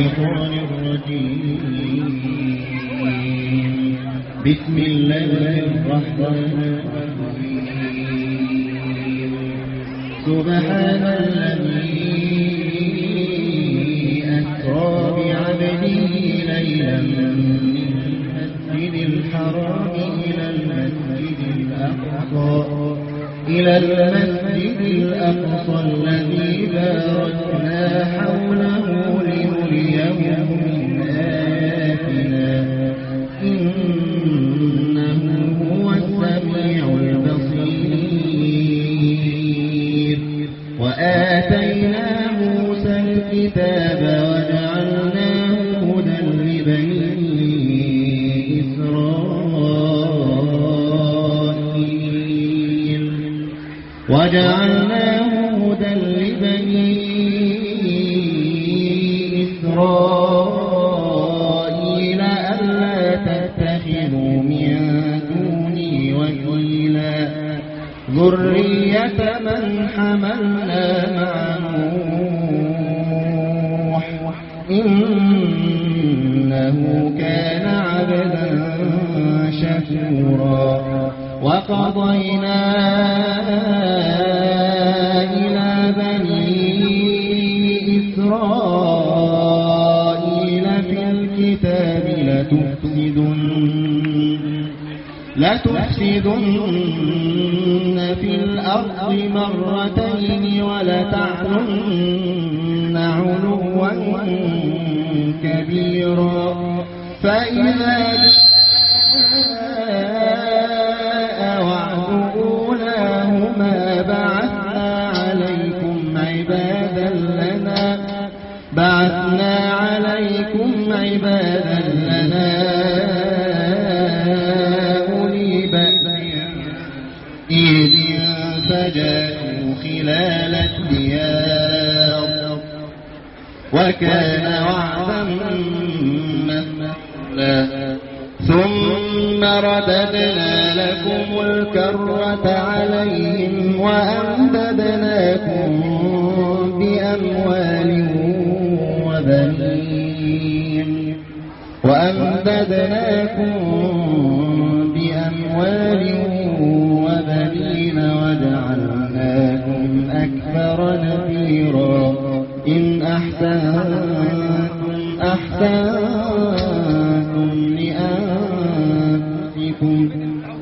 الشيطان الرجيم. بسم الله الرحمن الرحيم. سبحان الذي أسرى بعبده ليلا من المسجد الحرام إلى المسجد الأقصى الذي باركنا حوله لنريه من آياتنا إنه هو السميع البصير. وآتينا موسى الكتاب وجعلناه هدى لبني إسرائيل ألا تتخذوا من دوني وكيلا ذرية من حملنا مع نوح إنه كان عبدا شكورا. وقضينا إلى بني إسرائيل في الكتاب لتفسدن في الأرض مرتين ولتعلن علوا كبيرا. فإذا جاء وعد أولاهما بعثنا عليكم عبادا لنا أولي بأس فجاءوا خلال الديار وكان وعدا مفعولا. ثم رددنا لكم الكرة عليهم وأمددناكم بأموال وبنين وجعلناكم أكثر نفيرا. إن أحسنتم أحسنتم لأنفسكم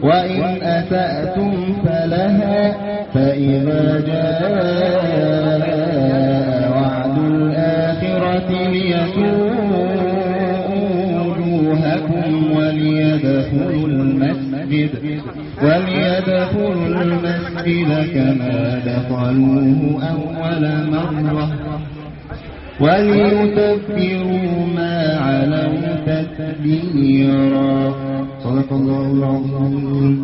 وإن أسأتم فلها. فإذا جاء وعد الآخرة ليسوءوا وجوهكم وليدخلوا المسجد كما دخلوه أول مرة وليتبروا ما علوا تتبيرا. صدق الله العظيم.